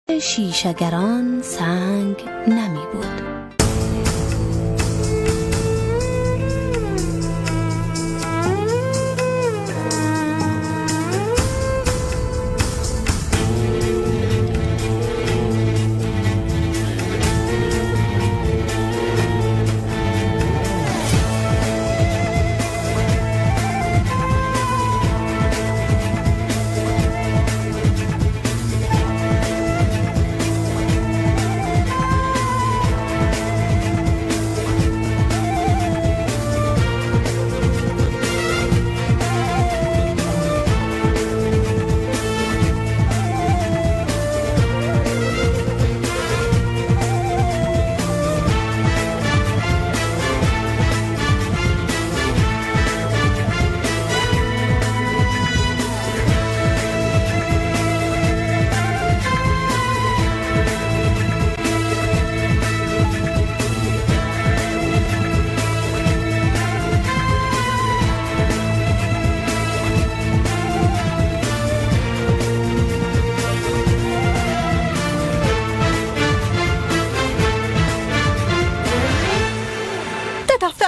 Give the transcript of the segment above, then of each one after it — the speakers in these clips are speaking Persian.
شیشه‌گران سنگ نمی بود.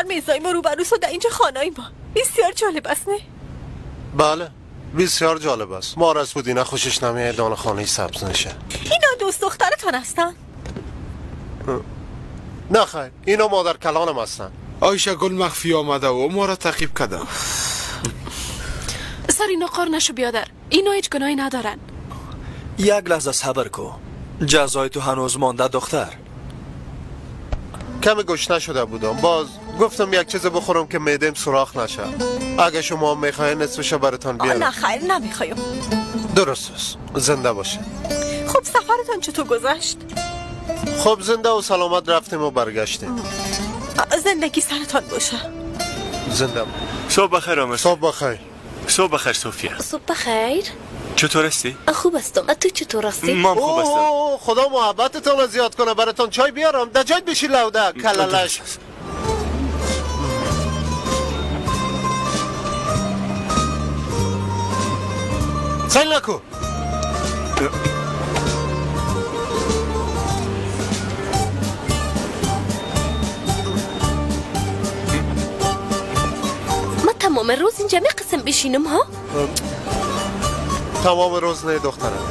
میزای ما روبروس و در اینجا خانه‌ای ما. بسیار جالب است نه؟ بله بسیار جالب است. ما از بودی نه خوشش نمیاد دان خانه سبز نشه. اینا دوست دخترتان هستن؟ نه خیر، اینا مادر کلانم هستن. آیشه گل مخفی آمده و ما را تعقیب کرده. سر اینا قار نشو بیادر، اینا هیچ گناهی ندارن. یک لحظه صبر کو، جزای تو هنوز مانده دختر. کمی گشنه شده بودم، باز گفتم یک چیز بخورم که معده‌م سوراخ نشه. اگه شما میخواین نصفش براتون بیارم. نه خیر نمیخوایم. درست است، زنده باشه. خب سفرتان چطور گذشت؟ خب زنده و سلامت رفتیم و برگشتیم. زندگی سرتان باشه. زنده. صبح بخیر آمر. صبح بخیر. صبح بخیر سوفیا. صبح بخیر. چطور هستی؟ خوب هستم. تو چطور هستی؟ من خوب هستم. خدا محبتتان را زیاد کنه. براتون چای بیارم. در جایت بشی لوده کلالش. سیل نکو. ما تمام روز اینجا می قسم بشینم ها؟ تمام روز نه دخترم،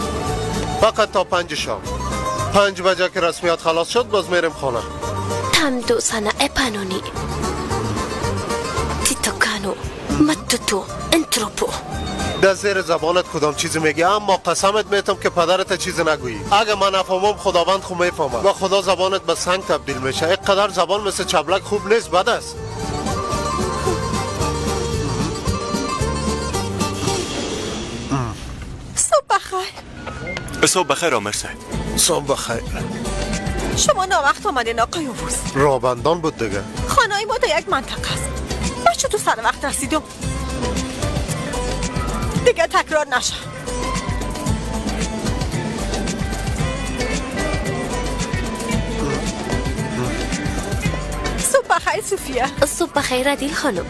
فقط تا 5 شام. 5 بجه که رسمیات خلاص شد باز میریم خانه. تمدو سنه اپانونی تیتوکانو متوتو انتروپو. در زیر زبانت کدام چیزی میگی، اما قسمت میتم که پدرت چیزی نگویی. اگه من نفهمم خداوند خو میفهمه و خدا زبانت به سنگ تبدیل میشه. اینقدر زبان مثل چبلک خوب نیست، بد است. صبح بخیر آمر صاحب. صبح بخیر. شما ناوقت آمدین آقای اووز. رابندان بود دیگه. خانه ما در یک منطقه است. بچه تو سر وقت رسیدم. دیگه تکرار نشه. صبح بخیر سوفیا. صبح بخیر عدیل خانم.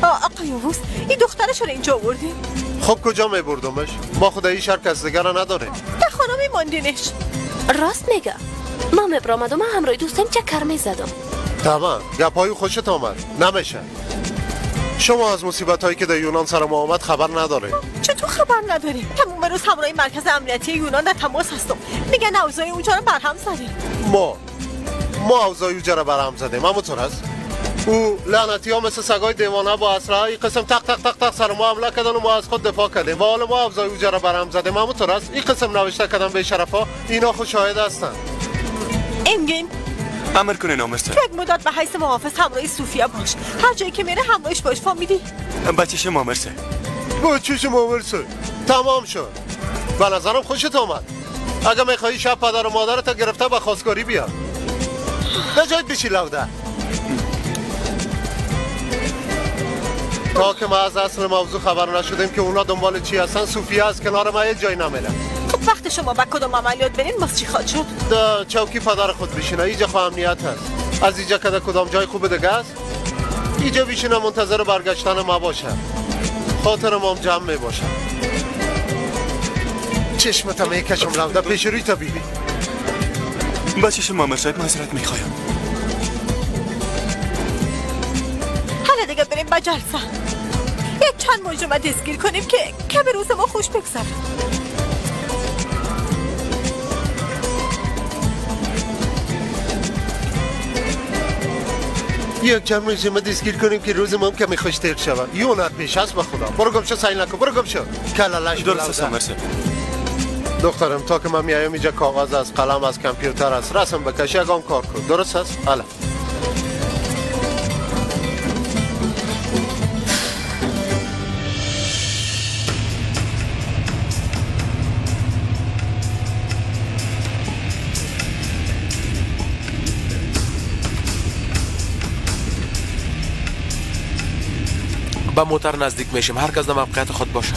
آقای اووز این دخترش رو اینجا آوردین؟ خب کجا می بردمش؟ ما خود این شهر کس دیگر را نداریم. در خانه می ماندینش. راست میگه. ما میبرآمدم همراه دوستم چکر میزدم. تمام گپای خوشت آمد. نمیشه. شما از مصیبت هایی که در یونان سر ما آمد خبر ندارید. چطور خبر نداریم؟ تمام روز همراه مرکز امنیتی یونان در تماس هستم. میگن اوضاع اونجا رو برهم زدیم. ما اوضاع اونجا رو برهم زدیم. همونطور است. او لعنتی ها مثل سگای دیوانه با اسلحه قسم تق تق تق تق سر ما حمله کردن و ما از خود دفاع کردیم و حالا ما اوضاع اونجا رو برهم زدیم. همونطور است. این قسم نوشته کردن به شرفا. اینا خود شاهد هستن. انگین امر کنین آمر صاحب. یک مدت به حیث محافظ همراه سوفیا باش. هر جایی که میره همراهش باش. فهمیدی؟ بچه‌ش آمر صاحب. بچه‌ش آمر صاحب. تمام شد. به نظرم خوشت آمد. اگه میخوایی شب پدر و مادرت گرفته به خواستگاری بیا. نجایت بشی لوده. تا که ما از اصل موضوع خبر نشدیم که اونا دنبال چی هستن، سوفیا از کنار ما یه جای نمیره. خب وقت شما به کدام عملیات برین باز چی خواهد شد؟ در چوکی پدر خود بشینه. اینجا خو امنیت هست. از اینجا که در کدام جای خوب دیگه است اینجا بشینه منتظر برگشتن ما باشه. خاطر ما جمع می باشه. چشمت هم میکشم لوده پیش روی تا بیبی. بچه مامر صاحب معذرت میخوایم. حالا دیگه بریم با جلسه. یک چند مجرم دستگیر کنیم که کم روز ما خوش بگذره. یک چند مجرم دستگیر کنیم که روز ما هم کمی خوش تیر شود. یونت پیش است به خدا. برو گم شو، سعی نکن، برو گم شو. کلالش درست است مرسی. دخترم تا که من میایم اینجا کاغذ است، قلم است، کامپیوتر است، رسم بکش، یگان کار کن. درست است؟ حالا به موتر نزدیک میشیم، هر کس در موقعیت خود باشه.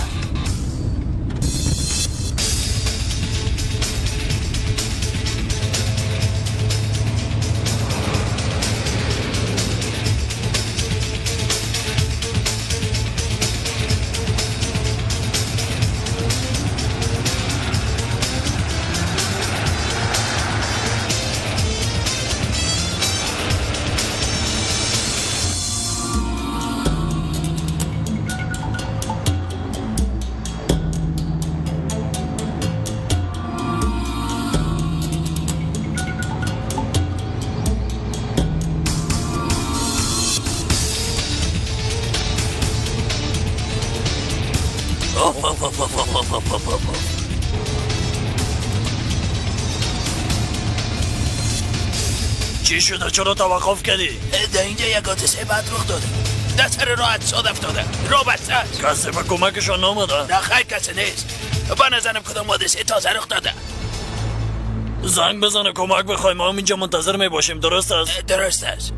چی شده؟ چرا توقف کردی؟ در اینجا یک حادثه بد رخ داده. در سر راه اجساد افتاده. راه بسته است. کسی به کمکشان نامده؟ نه خیر کسی نیست. به نظرم کدام حادثه تازه رخ داده. زنگ بزنه کمک بخوایم، ما هم اینجا منتظر می باشیم. درست است؟ درست است.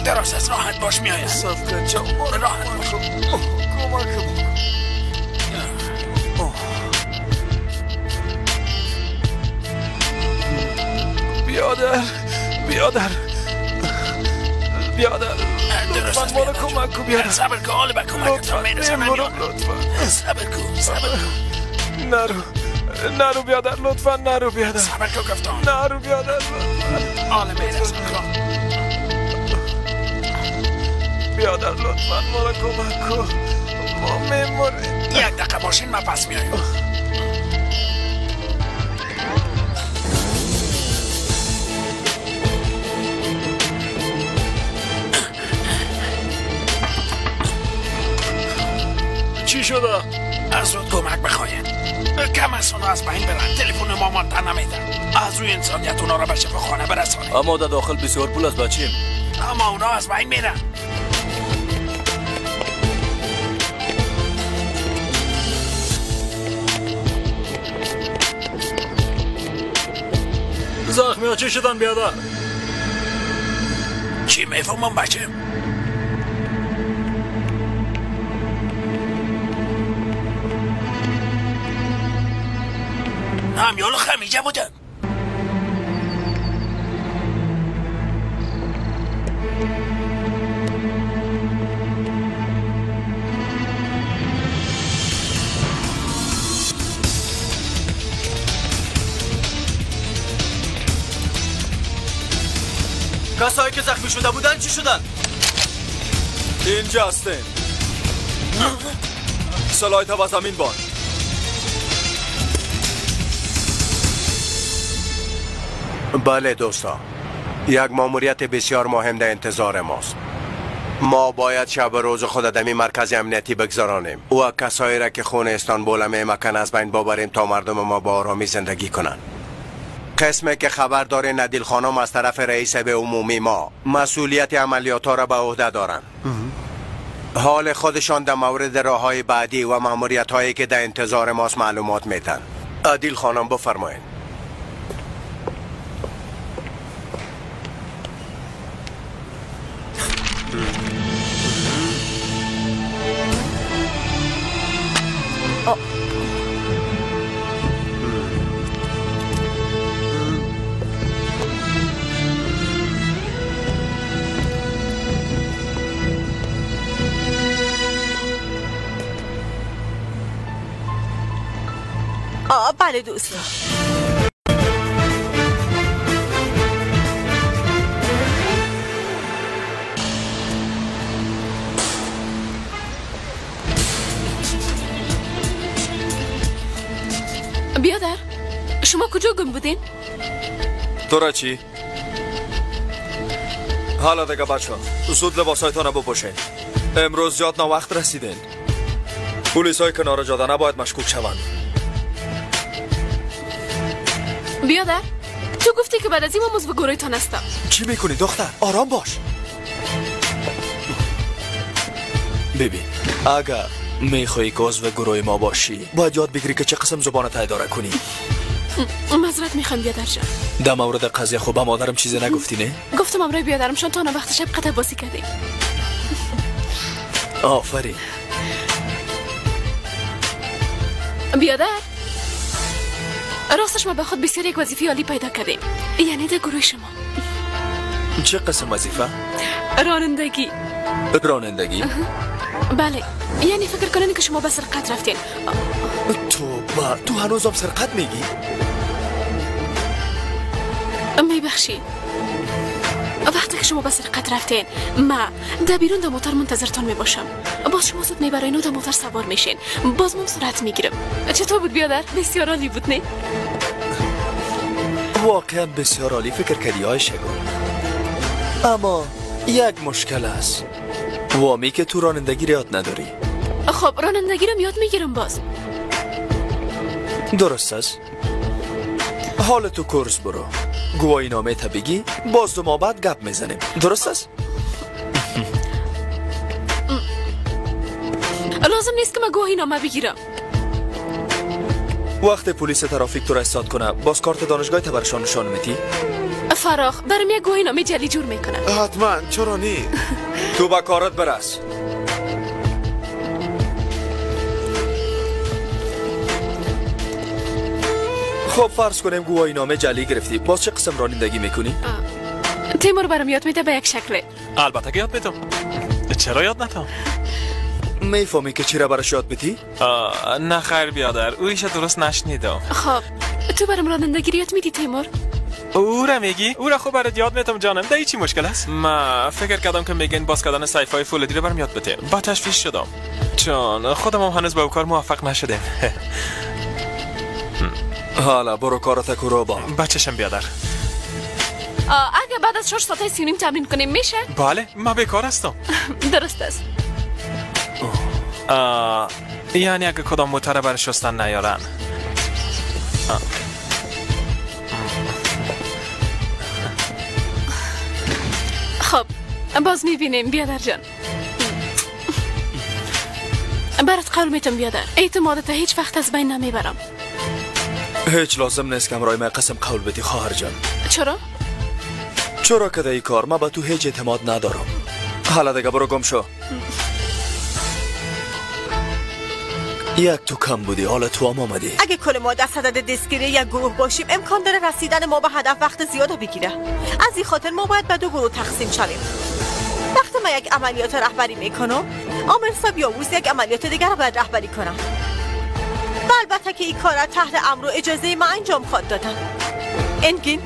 درست است، راحت باش میآید. راحت باش. بیادر بیادر بیادر، لطفا ما رو کمک کن بیادر. صبر کن، حالا به کمکتان میرسانم. لطفا صبر کن، صبر کن. نرو نرو بیادر، لطفا نرو بیادر. صبر کن گفتم. نرو بیادر، لطفا. حالا میرسم. بیادر لطفا ما رو کمک کن، ما میموریم. یک دقیقه باشین من پس میایم. چی شده؟ از رود کمک بخواید. کم از اونا از بین برن. تلفن ما مانتن نمیده. از روی انسانیت اونا را به شفاخانه برسانید. اما در داخل بسیار پول از بچیم. اما اونا از بین میرن. زخمی ها چی شدن بیادر؟ چی میفهمم بچه؟ همیال خمیجه بودن. کسایی که زخمی شده بودن چی شدن؟ اینجا هستیم. سلاحت با زمین بان. بله دوستا، یک ماموریت بسیار مهم در انتظار ماست. ما باید شب روز خود در مرکز امنیتی بگذارانیم و کسایی را که خون استانبول میمکن از بین ببریم تا مردم ما با آرامی زندگی کنند. قسمه که خبر داره ندیل خانم از طرف رئیس به عمومی ما مسئولیت عملیات ها را به عهده دارند. حال خودشان در مورد راه های بعدی و ماموریت هایی که در انتظار ماست معلومات میتن. عادل خانم بفرمایید. بله دوستان. بیادر شما کجا گم بودین؟ تو را چی؟ حالا دیگه بچه ها زود لباسایتان را بپوشین. امروز زیاد ناوقت رسیدین. پلیس های کنار جاده نباید مشکوک شوند. بیادر تو گفتی که بعد از این ما عضو گروهتان هستم. چی میکنی دختر؟ آرام باش. ببین اگر میخوایی که عضو گروه ما باشی باید یاد بگیری که چه قسم زبانت اداره کنی. معذرت میخوام بیادر جان. در مورد قضیه خب به مادرم چیزی نگفتی نه؟ گفتم امرای بیادرم شان تا وقت شب قطع بازی کردیم. آفرین. بیادر راستش ما به خود بسیار یک وظیفه عالی پیدا کردیم، یعنی در گروه شما. چه قسم وظیفه؟ رانندگی. رانندگی؟ بله، یعنی فکر کنین که شما به سرقت رفتین. تو هنوزم سرقت میگی؟ میبخشی وقتی که شما به سرقت رفتین ما در بیرون در موتر منتظرتان میباشم. باز شما زود میبرین و در موتر سوار میشین، باز من سرعت میگیرم. چطور بود بیادر؟ بسیار عالی بود نه؟ واقعا بسیار عالی فکر کردی آیشه گل. اما یک مشکل است، وامی که تو رانندگی رو یاد نداری. خب رانندگی رو یاد میگیرم باز. درست است. حال تو کورس برو، گواهی نامه تا بگی، باز 2 ماه بعد گپ میزنیم. درست است؟ لازم نیست که من گواهی نامه بگیرم. وقت پلیس ترافیک تو را استاد کنه باز کارت دانشگاه تا برشان نشان میدی؟ فراخ برام یک گواهی نامه جلی جور میکنه. حتما، چرا نی؟ تو با کارت برس. خب فرض کنیم گواهی نامه جلی گرفتی، باز چه قسم رانندگی میکنی؟ تیمور برام یاد میده به یک شکله. البته که یاد میدم. چرا یاد ندم؟ میفهمی که چرا براش یاد بدی؟ نه خیر بیادر، اویش درست نشنیدم. خب تو برام رانندگی یاد میدی تیمور؟ او را میگی؟ او را خوب برات یاد میتم جانم. ده چی مشکل است؟ ما فکر کردم که میگن باز کردن صفحه فولادی رو برام یاد بده. با تشویش شدم چون خودم هم هنوز به کار موفق نشدم. حالا برو کارت کو با بچشم بیادر. اگه بعد از 6 ساعت 30 تمرین کنیم میشه؟ بله ما بیکار هستم. درست است. یعنی اگه کدام موتر برای شستن نیارن. خب باز میبینیم بیادر جان. برات قول میتم بیادر، اعتمادت هیچ وقت از بین نمیبرم. هیچ لازم نیست که امرای من قسم قول بدی خواهر جان. چرا؟ چرا که در این کار من به تو هیچ اعتماد ندارم. حالا دیگه برو گم شو. یک تو کم بودی، حالا تو هم آمدی. اگه کل ما در صدد دستگیری یک گروه باشیم امکان داره رسیدن ما به هدف وقت زیاد بگیره. از این خاطر ما باید به 2 گروه تقسیم شویم. وقتی من یک عملیات رهبری میکنم، آمر صاحب یاووز یک عملیات دیگر را باید رهبری کنم. و البته که این کار تحت امر و اجازه ما انجام خواهد دادن. انگین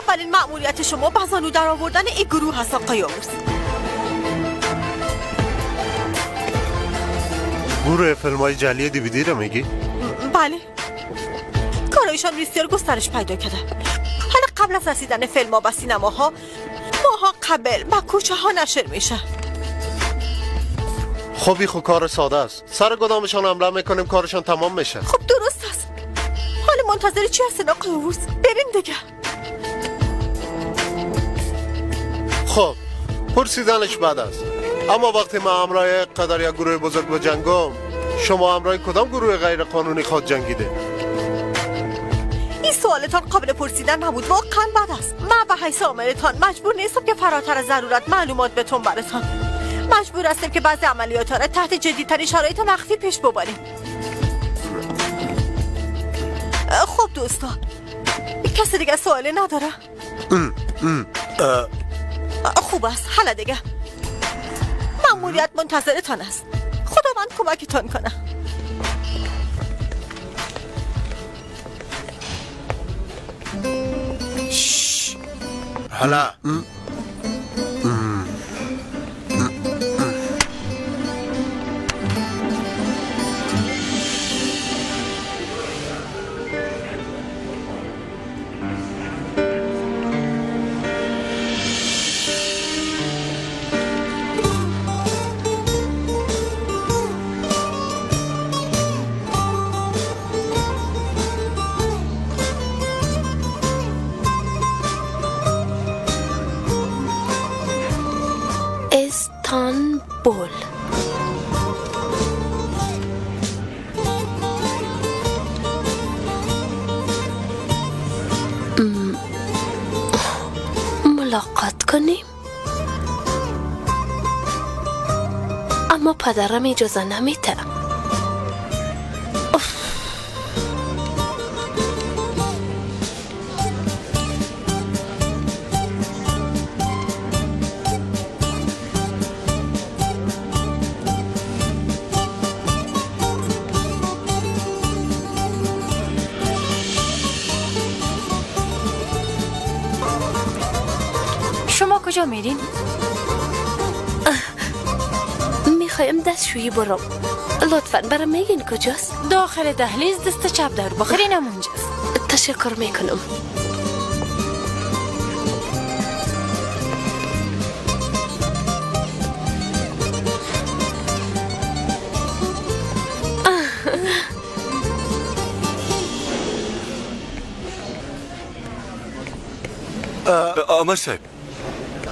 اولین مأموریت شما به زانو در آوردن این گروه هست آقای یاووز. گروه فیلم های جلی دیویدی رو میگی؟ بله، کارایشان بسیار گسترش پیدا کرده. حالا قبل از رسیدن فیلم ها و سینماها، ماها قبل و کوچه ها نشر میشه. خب این خو کار ساده است. سر گدامشان حمله میکنیم، کارشان تمام میشه. خب درست است. حالا منتظر چی هستین آقای اووز؟ بریم دیگه. خب پرسیدنش بد است، اما وقتی ما همراه قدر یک گروه بزرگ بجنگم، شما همراه کدام گروه غیر قانونی خود جنگیده؟ این سوالتان قابل پرسیدن نبود، واقعا بد است. من به حیث آمرتان مجبور نیستم که فراتر از ضرورت معلومات بتون برتان. مجبور هستیم که بعضی عملیات را تحت جدیدترین شرایط مخفی پیش ببریم. خب دوستان، کسی دیگه سوالی نداره؟ خوب است، حالا دیگه مأموریت منتظرتان است. خداوند کمکتان کنه. حالا استانبول. ملاقات کنیم؟ اما پدرم اجازه نمیده. شما کجا میرین؟ میخوایم دستشویی برم. لطفاً برام میگین کجاست؟ داخل دهلیز دست چپ در بخیرین هم اونجاست. تشکر میکنم. آمر صاحب،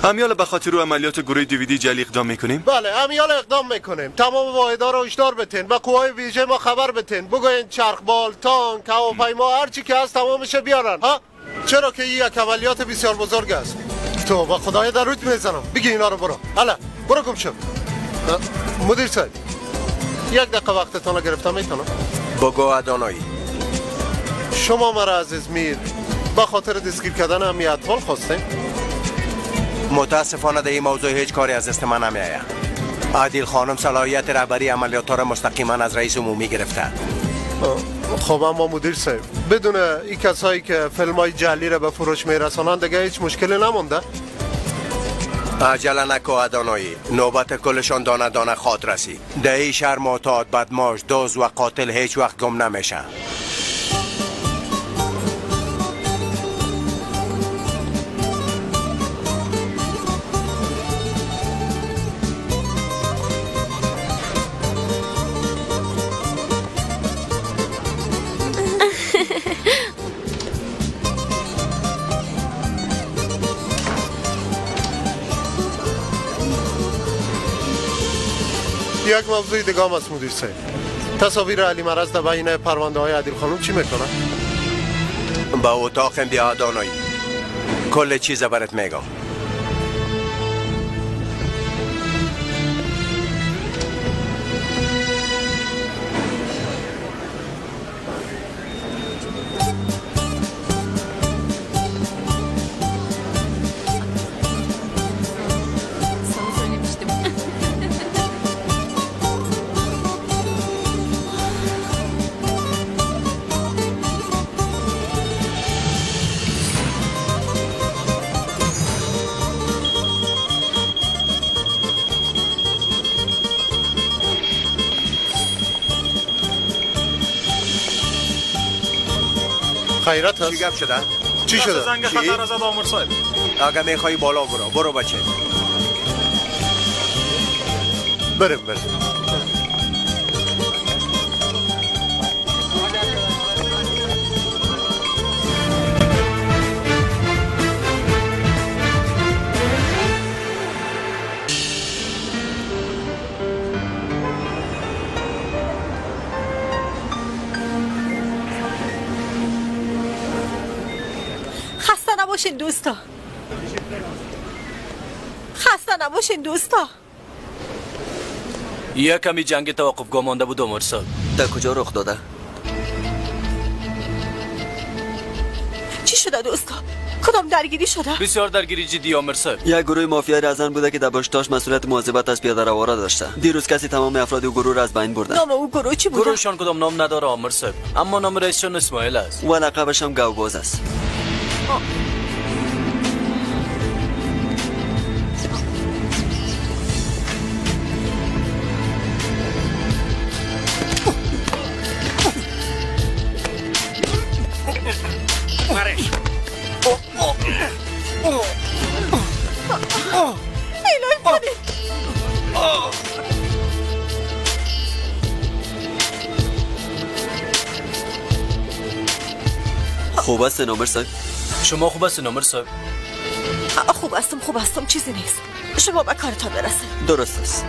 همیال به خاطر عملیات گروه دیویدی جلی اقدام میکنیم؟ بله، همیال اقدام میکنیم. تمام واحدها رو هشدار بتین و قوای ویژه ما خبر بتین. بگوین چرخبال، تانک، هواپیما، هر چی که هست تمامش بیارن. ها؟ چرا که این یک عملیات بسیار بزرگ است. تو با خدای در روت میزنم. بگی اینا رو برو. حالا برو گم شو. مدیر صاحب، یک دقیقه وقتتان رو گرفتم میتونم؟ بگو ادانایی. شما مرا از ازمیر به خاطر دستگیر کردن همی اطفال خواستین؟ متاسفانه در این موضوع هیچ کاری از دست من نمیآید. عادل خانم صلاحیت رهبری عملیات را مستقیما از رئیس عمومی گرفته. خب اما مدیر صاحب، بدون این کسایی که فیلم های جعلی را به فروش میرسانند دیگه هیچ مشکلی نمونده. عجله نکو ادانایی، نوبت کلشان دانه دانه خواد رسید. در این شهر معتاد، بدماش، دزد و قاتل هیچ وقت گم نمیشن. یک موضوع دیگه هم از مدیر صاحب، تصاویر علی مرز در بین پرونده های عادل خانم چی میکنه؟ با اتاقم بیا دانایی، کل چیز برات میگم. خیرت هست؟ چی گپ شده؟ چی شده؟ زنگ خطر زد آمر صاحب. اگه میخوای بالا برو، برو بچه. بریم بریم. نباشین دوستا. خسته نباشین دوستا. یک کمی جنگ توقفگاه مانده بود آمر صاحب. در کجا رخ داده؟ چی شده دوستا؟ کدام درگیری شده؟ بسیار درگیری جدی آمر صاحب. یک گروه مافیای رزن بوده که در باشتاش مسئولیت مواظبت از پیاده روارا داشته. دیروز کسی تمام افراد او گروه را از بین برده. نام او گروه چی بوده؟ گروهشان کدام نام نداره آمر صاحب، اما نام رئیسشان اسماعیل است و لقبش هم گوباز است. خوب است نامر صاحب؟ شما خوب است نامر صاحب؟ خوب هستم، خوب هستم، چیزی نیست. شما به کارتان برسید. درست است.